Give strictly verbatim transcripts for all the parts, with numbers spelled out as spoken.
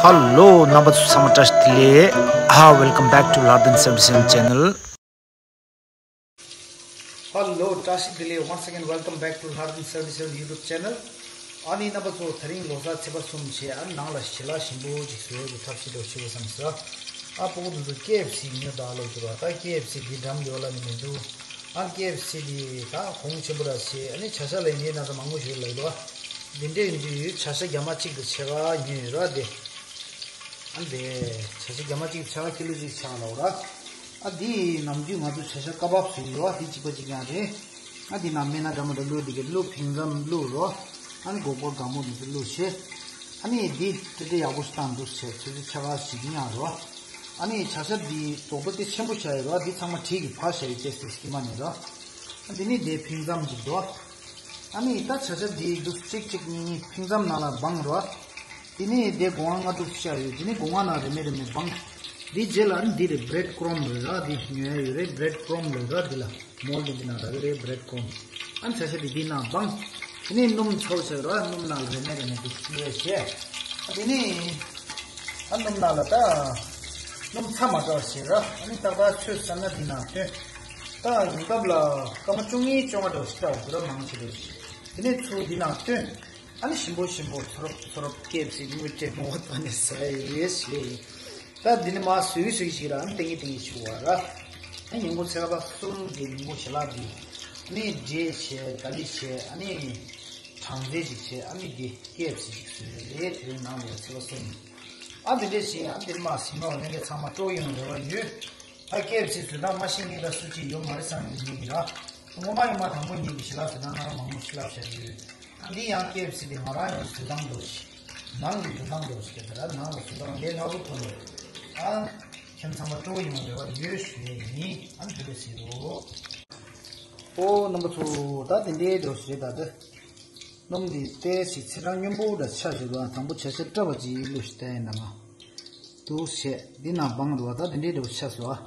Hello, རྣམ་པ་ཚོ་ཚང་མ་བཀྲ་ཤིས་བདེ་ལེགས། Ah, welcome back to Lardin seventy seven channel. Hello, བཀྲ་ཤིས་བདེ་ལེགས། Once again, welcome back to Lardin seventy seven YouTube channel. ཨ་ནི་རྣམ་པ་ཚོ་དེ་རིང་ལོ་གསར་ཚེས་པ་གསུམ་བྱས། ཨ་ནི་ནང་ལ་ཞལ་ལག་ཞིམ་པོ་ཅིག་བཟོ་རྒྱུ་ཐབས་ཤེས་འདྲ་བྱེད་དགོས་བསམ་སོང་། ཨ་སྤུ་གུ་དེ་ཚོ་ཀེ་ཨེཕ་སི་ཉོ་ད་ལོ་གི་བ། ད་ཀེ་ཨེཕ་སི་གི་འགྲམ་དེ་བ་ལ་ནི་མི་འདུག་ཨ་ཀེ་ཨེཕ་སི་དེ་ད་གོང་ཆེན་པོ་ར་བྱས། ཨ་ནི་བྱ་ཤ་ལ་ཡིན་ན་ད་མང་པོ་ཞིག་ལ་ཡོད་དོ། འདི་འདྲས་ཡིན་དུས་བྱ་ཤ་རྒྱ་མ་གཅིག་དང་ཕྱེད་ཀ་ཉོས་ཡོད་ར་དེ། ཨ་འདི་བྱ་ཤ་རྒྱ་མ་གཅིག་ཕྱེད་ཀ་ཀི་ལོ་གཅིག་ཆགས་ལ་འོ་ར། ཨ་འདི་ནམ་རྒྱུན་ང་ཚོ་བྱ་ཤ་ཀ་བབ་བཟོས་ཡོད། ཨ་འདི་གཅིག་པ་གཅིག་རྐྱང་རེད། ཨ་འདི་ནང་སྨན་སྣ་འདྲ་མི་འདྲ་བླུགས། འདི་གི་བླུགས། ཕིང་ཙམ་བླུགས་རོ། ཨ་ནི་སྒོག་པ་དགའ་མོ་འདི་ཚོ་བླུགས་བྱས། ཨ་ནི་འདི་ཏི་ཏི་ཡག་པོ་ཞིག་བཏང་འདུག་བྱས། ཆུ་ཚོད་ཕྱེད་ཀ་ཞིག་ཉར་རོ། ཨ་ནི་བྱ་ཤ་འདི་རྡོག་རྡོག་དེ་ཆེན་པོ་བྱས་ཡོད་རོ། འདི་ཚང་མ་དྲིས་ཀྱི་ཕར་བཞག་ཡོད་ཅེས་སི་སྐྱེས་མ་ནི་རོ། ཨ་འདི་ནི་འདི་ཕིང་ཙམ་ཅིག་འདུག་ཨ་ནི་ད་བྱ་ཤ་འདི་འདུག་གཅིག་གཅིག་གཉིས་གཉིས་ཕིང་ཙམ་ནང་ལ་སྦངས་རོ། དེ་ནས་དེ་སྒོ་ང་ལྔ་དྲུག་བཤར་ཡོད། དེ་ནས་སྒོ་ང་ནང་རེ་མེ་རེ་མེ་སྦངས། དེ་རྗེས་ལ་ཨ་ནི་འདི་རེད། བྷི་རེཌ་ཀྲམ་རེད་ར། འདི་ཉོ་ཡ་ཡོད་རེད། བྷི་རེཌ་ཀྲམ་རེད་ར། འདི་ལ་མོལ་ཌི་འདི་ནང་རག་གི་རེད། བྷི་རེཌ་ཀྲམ། ཨ་ནི་བྱ་ཤ་འདི་འདི་ནང་སྦངས། དེ་ནས་སྣུམ་ཚ་པོ་བྱས་ར། སྣུམ་ནང་ལ་རེ་མེ་རེ་མེ་འདི་བླུགས་བྱས། དེ་ནས་ཨ་སྣུམ་ནང་ལ་ད་སྣུམ་ཚ་མ་དྲགས་བྱས་ར། ཨ་ནི་ཏག་ཏག་ཚོས་ཚར་ན་འདི་ནང་བཏོན། ད་ཡིན་སྐབས་ལ་སྐར་མ་བཅུ་གཉིས་བཅོ་ལྔ་འདྲ་བོ་ཞིག་བལྟ་དགོས་ར། མང་ཆེ་འདྲ་བོ་ཞིག་དེ་ནས་ཚུར་འདི་ནང་བཏོན། ཨ་ནི་ཞིམ་པོ་ཞིམ་པོ་ཚོར་ཚོར་ཀེ་ཨེཕ་སི་དངུལ་སྤྲད་མོ་ད་ནི་ཟ་ཡི་རེད་ཞེས། ད་འདི་ནི་མ་བཟོས་བཟོས་ཞིག་ར། ཨ་ནི་ཏིང་ངེ་ཏིང་ངེ་ཞིག་བ་ར། ཨ་ཉིན་གུང་ཚེ་ཁ་པ་གསུམ་གྱི་ཉིན་གུང་ཞལ་ལག་འདི་ནི་འབྲས་བྱས། ད་ལི་བྱས། ཨ་ནི་གྲང་ཚལ་ཞིག་བྱས། ཨ་ནི་འདི་ཀེ་ཨེཕ་སི་ཞིག་བཟོས་རེད། དེ་རིང་ནང་ལ་ཚེ་ཁ་གསུམ། ཨ་འདི་འདྲས་ཞིག་ཨ་འདི་ནི་མ་ཟིན་ནོ་ནི་འདྲས་ཚང་མ་སྤྲོ་ཡོང་རེ་བ་ཡོད། ད་ཀེ་ཨེཕ་སི་བཟོས་སྟངས་མ་ཤེས་མཁན་ད་སུ་གཅིག་ཡོད་མ་རེད་བསམ་གྱི་ཉིན་གྱི་ར། སྔོན་མ་ཡིན་མ་དང་པོ་ཉིད་ཀྱི་ཞི་ལབ་ཟེར་ན་ང་རང་མང་པོ་ཞི་ལབ་བྱས་ཡོད། ད་འདི་ཡང་ཀེ་ཨེཕ་སི་དེ་ང་རང་ཡང་བཟོ་སྟངས་འདྲ་ཞིག་ནང་གི་འགྲོ་སྟངས་འདྲ་ཞིག་ག་ད་ར་ནང་ལ་བཟོ་སྟངས་ལས་སླ་པོ་ཐོན་ནས། ཨ་ཁྱེད་ཚང་མ་སྤྲོ་པོ་ཡོང་བའི་རེ་བ་ཡོད་ཞུ་ཡས་ཡིན། ཨ་འདི་འདྲ་ཟེར་རོ། ཨོ་རྣམ་པ་ཚོ། ད་དེ་འདྲའི་འདྲ་ཞིག་རེད། ད་དེ་སྣུམ་འདི་ཏོག་ཙམ་ཚེས་གྲངས་སྙོམས་པོ་འདྲ་ཆགས་བཞག་འདུག་ཨ་དང་པོ་བྱ་ཤ་སྐྲ་བ་ཅིག་བླུགས་ཤིག་ལྟ་ཡིན་ད་ང་། འདུག་བྱས་འདི་ནང་སྦངས་འདུག་ད་དེ་འདྲའི་འདྲ་བོ་ཆགས་སོང་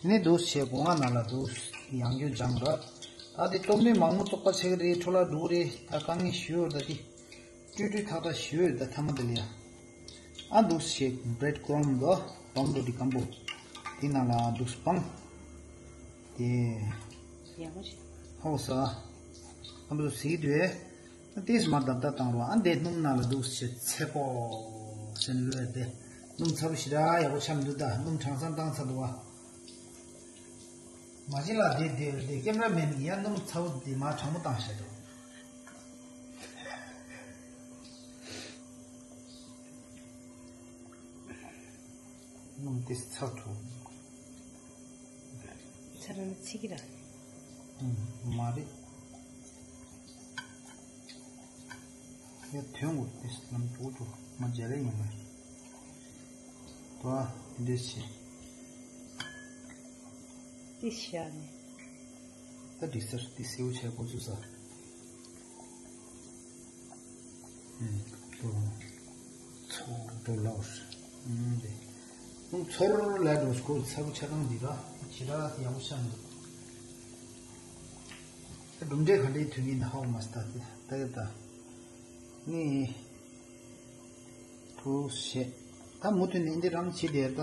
ཨ། དེ་ནས་འདུག་བྱས་སྒོ་ང་ནང་ལ་འདུག་ཡང་རྒྱུ་སྦྱངས་ར། ད་དེ་སྟོབས་ནུས་མང་པོ་བཙོག་པ་ཆགས་ཀྱི་རེད། འཕྲོ་བརླག་འགྲོ་གི་རེད། ད་དཀའ་ངལ་ཞུ་ཡོད་ད་དེ། སྤྲོས་སྤྲོས་ཐག་ཐག་ཞུ་ཡོད་ད་ཐ་མ་དེ་ལ་ཡ། ཨ་འདུག་བྱས་བྷི་རེཌ་ཀྲམ་འདུག་སྦངས་འདུག་དེ་སྐམ་པོ། དེ་ནང་ལ་འདུག་སྦངས། དེ། ཡག་པོ་ཞིག་ཧོ་ས། ཨ་འདུག་ཟིག་དུས། ཏིས་མ་བརྡབ་བརྡབ་བཏང་རོགས། ཨ་འདས་སྣུམ་ནང་ལ་འདུག་ཟེར་ཚེ་པོ་ཟེར་ནས་ལོས་དེ། སྣུམ་ཚ་པོ་ཞེ་དྲག་ཡག་པོ་ཆགས་མི་འདུག་ད་སྣུམ་གྲང་སར་བཏང་ཚར་འདུག་བ། མ་གཞི་ལ་དེ་དེ་དེ་ཀེམ་ར་མེན་གྱིས་ཡང་སྣུམ་ཚ་པོ་དེ་མ་གྲང་མོ་བཏང་བཞག་འདུག་སྣུམ་དེ་ཚ་ཐུབ། ཚ་ར་ན་ཚིག་གི་ར། ཨུམ། མ་རེད། ཡ་དོན་དགོས་དེ་ལམ་ཐུག་ཐུག་མ་བརྗེ་རེ་ཡིན་མ། དོ་ཨ་འདི་འདྲས་བྱེད། ཏི་ཤ་ནི། ད་འགྲིག་ཟེར་ཏི་སེའུ་ཆའི་གོ་ཚུལ་ཟ། ཨུམ། དོ། ཚོ་འགྲོ་ལའོ་ཧྲི། ཨུམ་དེ། ཨུམ་ཚོར་ལ་འགྲོ་སྐོར་ཚ་པོ་ཆ་ཚང་འདི་ར་ཇི་ར་ཡག་པོ་ཤ་འདུག་ད་གྲུབ་འབྲས་ག་འདྲའི་ཐོན་གྱིན་ཧའོ་མ་སི་ད་དེ་ད་ཡོད་ད། ནི། ཐུགས་ཤེས། ད་མུ་མཐུད་ནས་འདི་རང་བྱེད་དེ་ད།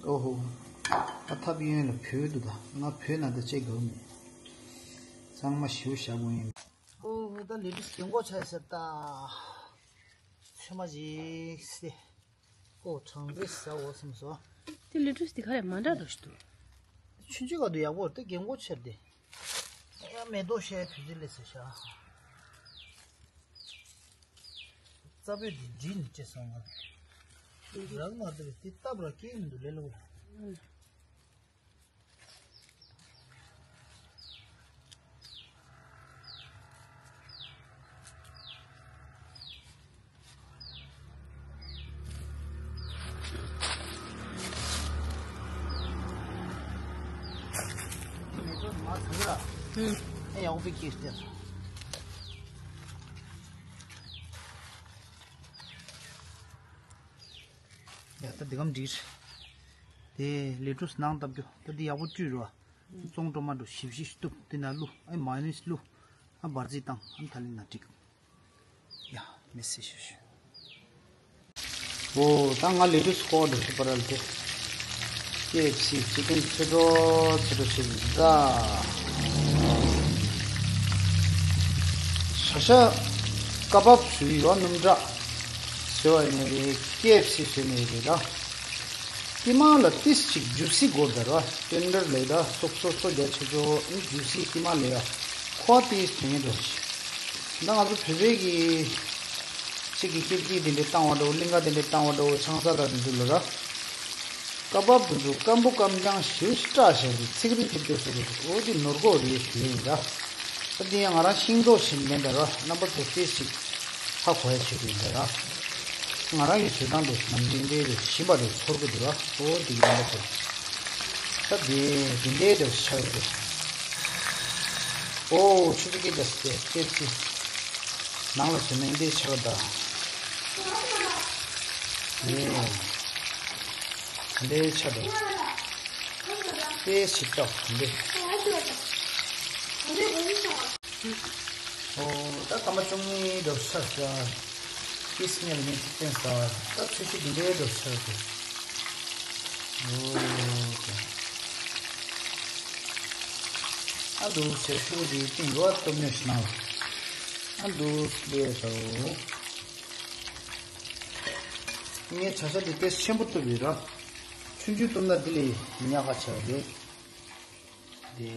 ཨོ་ཧོ། ད་ཐབ་གཡོན་ལ་བུད་འདུག་ད་ང་བུད་ན་ད་ཅེས་དགའ་བོ་མེད། གཙང་མ་ཞིའུ་ཞག་པོ་ཡིན། ཨོ་ཧོ་ད་ལས་དུས་རྒན་གོག་ཆགས་ཟེར་ད། ཚོད་མ་ཞིག་སྟེ། ཨོ་གྲང་པོས་ཟ་འོ་སེམས་སོ། དེ་ལས་དུས་དེ་ག་ལས་མ་འདྲ་འདུག་ཞིག་འདུག་ཆུང་ཆུང་ག་དུ་ཡག་པོ་རེད་དེ་རྒན་གོག་ཆེར་དེ། ཡང་མེ་ཏོག་ཤའི་བུ་ཚི་ལས་ཟེར་ཤག་རྩ་བོད་དེ་འདྲིས་ནས་ཅེས་སོང་ང་། རག་མ་ཐུབ་པས་དེ་སྟབས་ར་སྐྱེལ་མི་འདུག་ལེ་ལོ། ཨུམ། ཨེ་ཡག་པོ་སྐྱེས་ཏེ། ཡ་ད་འདི་གམ་འགྲིག་དེ་ལས་གྲུ་ནང་བཏབ་རྒྱུ་ད་འདི་ཡག་པོ་བཀྲུས་རོ། བཙོང་འགྲོ་མ་འགྲོ་ཞིབ་ཞིབ་གཏུབ་དེ་ན་བླུག་ཨེ་མ་ཡོ་ནེས་བླུག་ཨ་འབར་རྫས་བཏང་ཨ་ཐ་ལི་ན་འགྲིག་ཡ་མེ་སི་ཞུ་ཞུ། འོ་ད་ང་ལས་དུས་སྐོར་དུ་ཤི་པ་ར་ལ་དེ། ཀེ་ཨེཕ་སི་ཅི་ཀེན་ཚོད་འགྲོ་ཚོད་འགྲོ་བྱེད་ཀྱི་ད། ཤ་ཤ་ཀ་བབ་བཟོས་ཡོད་སྣུམ་དྲག་བཟོས་པ་ནས་རེད། ཀེ་ཨེཕ་སི་བཟོས་ནས་རེད་ད། ཀི་མ་ལ་ཏིས་ཅིག་ཇུ་སི་དགོས་ད་ར། ཏེན་ཌར་ལས་ད་སོག་སོག་སོག་རྒྱ་ཆེ་ཆོ་ཨིན་ཇུ་སི་ཀི་མ་ལས་ཡ། ཁོ་ཏིས་དོན་ཡོད་འགྲོ་ཞིག་ད་ང་ཚོ་བོད་པའི་གི་ཅིག་གི་ཀིར་ཀིར་དེ་འདྲའི་བཏང་བ་འགྲོ་གླིང་ག་དེ་འདྲའི་བཏང་བ་འགྲོ་ཆང་ས་ད་དེ་ཚོ་ལ་ར། ཀ་བབ་དེ་ཚོ་སྐམ་པོ་སྐམ་རྐྱང་ཞེ་པོ་ཞིག་སྐྲག་བཞག་གི་ཚིག་རིགས་ཐེབས་ཀྱོ་སོག་རེད། འོ་དེ་ནོར་གོ་རེད་ཞུ་ཡིན་ད། ད་དེ་ཡང་ང་རང་ཤིང་ཏོག་བཞིན་མེད་ད་ར། རྣམ་པ་ཚོ་ཏིས་ཅིག་ཧ་གོ་ཡ་བྱེད་དགོས་འདུག་ར། ང་རང་གི་བྱེད་སྟངས་དེ་ནམ་རྒྱུན་དེ་རེད། ཞིམ་པ་རེད། ཚོར་གི་འདུག་ར། ཨོ་འདི་གི་རྣམ་པ་ཚོ། ད་དེ་དེ་འདྲའི་འདྲ་ཞིག་ཆགས་ཡོད་རེད། ཨོ་ཆུ་ཚོད་སྐད་རྒྱག་སྟེ་སྐད་ཅི། ནང་ལ་བྱོན་ན་འདི་འདྲའི་ཆགས་ད། ཨེ། དེ་འདྲའི་ཆགས་ད། དེ་ཞིག་ཏོག་དེ་འདྲའི། ཨོ། ད་སྐར་མ་བཅུ་གཉིས་འགྲོ་ས་ས། ཏིས་ཉལ་ནས་ཅི་བསྟན་ས། ད་ཆུ་ཤི་འདི་འདྲའི་འགྲོ་ས་ས། ཨོ། ཨ་འདུག་ཟེར་ཤུ་འདི་སྟེང་རོ་སྟོབས་ཉོ་ཞིག་ནང་། ཨ་འདུག་ལས་ས། ངས་བྱ་ཤ་འདི་ཏིས་ཆེན་པོ་བཏུབ་ཡོད་ར། ཆུང་ཆུང་བཏུབ་ན་འདི་ལས་ཉག་ག་ཆགས་རེད། དེ།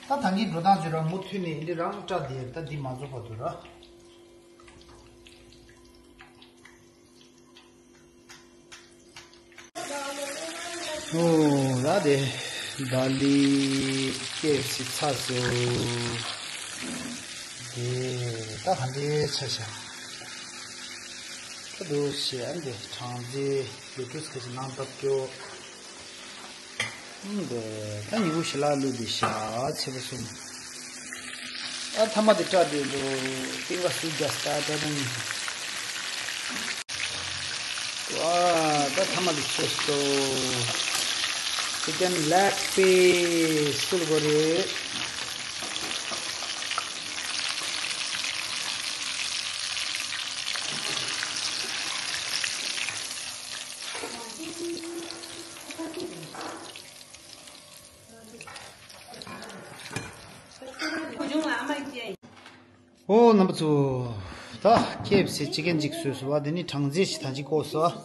ད་ད་གིན་འགྲོ་སྟངས་བརྗོད་ར་མུ་མཐུད་ནས་འདི་རང་སྐྲ་དེ་ད་འདི་མ་བཟོ་བར་དུ་ར། ཨོ་ར་དེ། ད་ལི་ཀེ་ཨེཕ་སི་ཚ་སོ། དེ་ད་ག་འདྲའི་ཆ་ཤ། ད་འདུག་ཞེ་ཨ་འདི་གྲང་རྫས་ལུས་དུས་སྐད་ཆ་ནང་བཏབ་སྐྱོ། ཨུམ། དེ་ད་ཉི་གུ་ཞི་ལ་ལུས་དེ་ཤ་ཚེ་བ་གསུམ། ཨ་ཐ་མ་དེ་སྐྲ་དེ་འགྲོ། ཏིང་ཀ་སུ་རྒྱ་སྟ་སྐྲ་དང་ནི། ཨ་ད་ཐ་མ་དེ་ཆོས་སོ། ཅི་ཀེན་ལེག་པི་སི་སུལ་གོ་རེ། ཨོ་རྣམ་པ་ཚོ། ད་ཀེ་ཨེཕ་སི་ཅི་ཀེན་གཅིག་བཟོས་སོང་བ། དེ་ནི་གྲང་རྫས་ཤིག་ད་ཅིག་བཀོག་སོང་།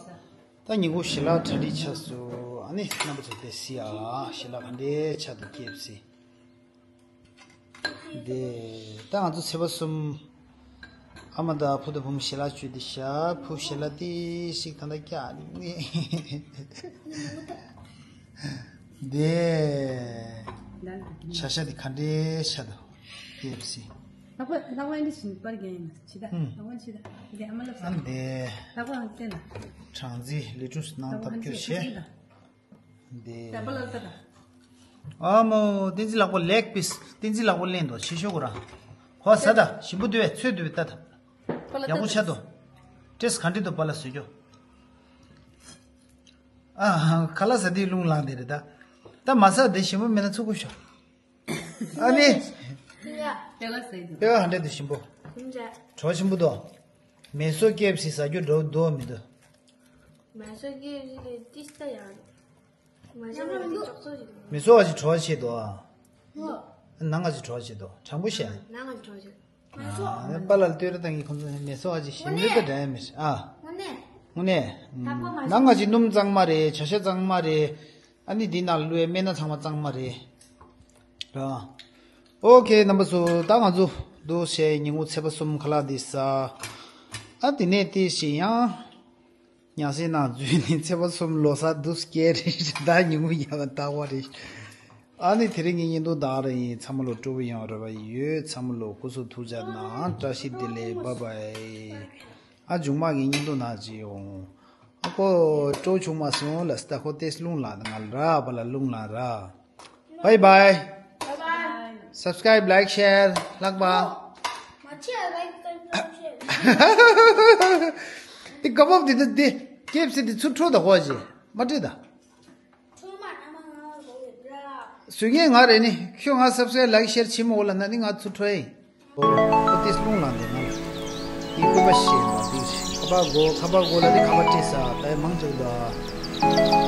ད་ཉིན་གུང་ཞི་ལ་གྲ་སྒྲིག་ཆགས་སོང་། ཨ་ནི་རྣམ་པ་ཚོ་དེ་སི་ཨ་ཞི་ལ་ག་འདྲའི་ཆགས་འདུག་ཀེ་ཨེཕ་སི། དེ་ད་ང་ཚོ་ཚེ་བ་གསུམ། ཨ་མ་དང་བུ་དང་བུ་མོ་ཞི་ལ་བཅུག་དེ་ཤ་བུ་ཞི་ལ་ཏི་ཞིག་ད་ལྟ་སྐྱ་ནི། དེ་ཆ་ཤ་དེ་ག་འདྲའི་ཤ་དང་ཀེ་ཨེཕ་སི། ལྷག་པ་ལྷག་པ་འདི་བཞིན་པར་རྒྱན་ཡིན་ན་ཆི་ད། ཧུམ། ལྷག་པ་ཆི་ད། དེ་ཨ་མ་ལ་ཨ་འདི་ལྷག་པ་ཧང་ཅན་ན། གྲང་རྫས་ལི་ཀྲུས་ནང་ལྷག་པ་ཐབས་ཧང་སྐྱོར་ཅན་བྱས། ཆི་ད། དེ། ད་པ་ལ་ལྟ་ད། ཨ་མོ་བསྟན་འཛིན་ལག་པ་ལེག་པིས་བསྟན་འཛིན་ལག་པ་ལེན་དོ་ཆི་ཤོག་གོ་ར། ཧོ་ཟ་ད་ཞིམ་པོ་འདུག་བས་ཚོད་འདུག་བས་ད་ད། པ་ལ་ཡག་པོ་ཆགས་འདུག་ཏེས་ག་འདྲི་འདུག་པ་ལ་བཟོས་རྒྱོ། ཨ་ཁ་ལག་ཟ་དུས་རླུང་ལངས་དེ་རེད་ད། ད་མ་ཟ་དེ་ཞིམ་པོ་མེད་ན་ཚུགས་པོ་ཤོག་ཨ་ནི། པེ་ལ་ཟེར་འདུག་པེ་ལ་ཧ་འདྲེ་འདུག་ཞིམ་པོ། ཁུམ་ཇ། བྲོ་ཞིམ་པོ་འདུག་མེ་སོ་ཀེ་ཨེཕ་སི་ཟ་རྒྱུ་འགྲོ་འདུག་མི་འདུག་མེ་སོ་ཀེ་ཨེཕ་སི་ལས་ཏིས་ད་ཡང་། མེ་སོ་ཨ་ཅི་བྲོ་བ་བྱེད་དོ། ནང་ཨ་ཅི་བྲོ་བ་བྱེད་དོ། དྲང་པོ་བཤད། ནང་ཨ་ཅི་བྲོ་བ་བྱེད། ཨ་པ་ལ་ལྟོས་ར་ཏང་གི་ཁོང་ཚོ་མེ་སོ་ཨ་ཅི་ཞིམ་ནུས་པ་འདྲ་ཡ་མེ་སོ་ཨ། དངོས་གནས། ནང་ཨ་ཅི་སྣུམ་གཙང་མ་རེད། བྱ་ཤ་གཙང་མ་རེད། ཨ་ནི་འདི་ནང་བླུགས་པའི་སྨན་སྣ་ཚང་མ་གཙང་མ་རེད། ར། ཨོ་ཁེ་རྣམ་པ་ཚོ་ད་ང་ཚོ་འདུག་བྱས་ཉིན་གུང་ཚེས་པ་གསུམ་ཁ་ལག་འདི་ཟ། ཨ་དེ་ནས་ཏི་ཞིག་ཡང་། ཉག་སེ་ནང་འཛུལ་ནས་ཚེས་པ་གསུམ་ལོ་གསར་འདུག་སྐྱེལ་རེད་ད་ཉིན་གུང་ཡག་པ་ལྟ་བ་རེད། ཨ་ནི་དེ་རིང་གི་བརྙན་ཐུང་དག་རེ་ཡིན། ཚང་མ་ལོ་སྤྲོ་པོ་ཡོང་རེ་བ་ཡོད། ཚང་མ་ལོ་སྐུ་གཟུགས་ཐུགས་ཅག་གནང་། བཀྲ་ཤིས་བདེ་ལེགས། བཱའི་བཱའི། ཨ་མཇུག་མ་གི་བརྙན་ཐུང་ནང་ཅི་ཡོང་། ཨ་ཁོ་སྤྲོ་བྱུང་མ་སོང་ལ་སྟ་ཁོ་ཏེས་རླུང་ལངས་ང་ལ་ར་བ་ལ་རླུང་ལངས་ར། Bye bye. Bye bye. Subscribe, like, share. ལྷག་པ། ཏི་ཀ་བབ་དེ་དེ་དེ་ཀེ་ཨེཕ་སི་དེ་ཚུར་འཕྲོ་ད་ཧོ་ཅི་མ་སྤྲད་ད། སུ་ངས་ང་རེ་ནི་ཁྱོད་ང་subscribe, like, share ཆི་མོ་ལ་ན་ནི་ང་ཚུར་འཕྲོ་ཡིན། ཨོ་ཏི་སློང་ལ་འདི་ན་ལ་ཏི་ཀུ་པ་ཤེས་མ་དུས། ཁ་པར་དགོས། ཁ་པར་དགོས་ལབ་དུས་ཁ་པར་སྤྲད་ས་ད་མང་ཆེ་གི་འདུག་ཨ།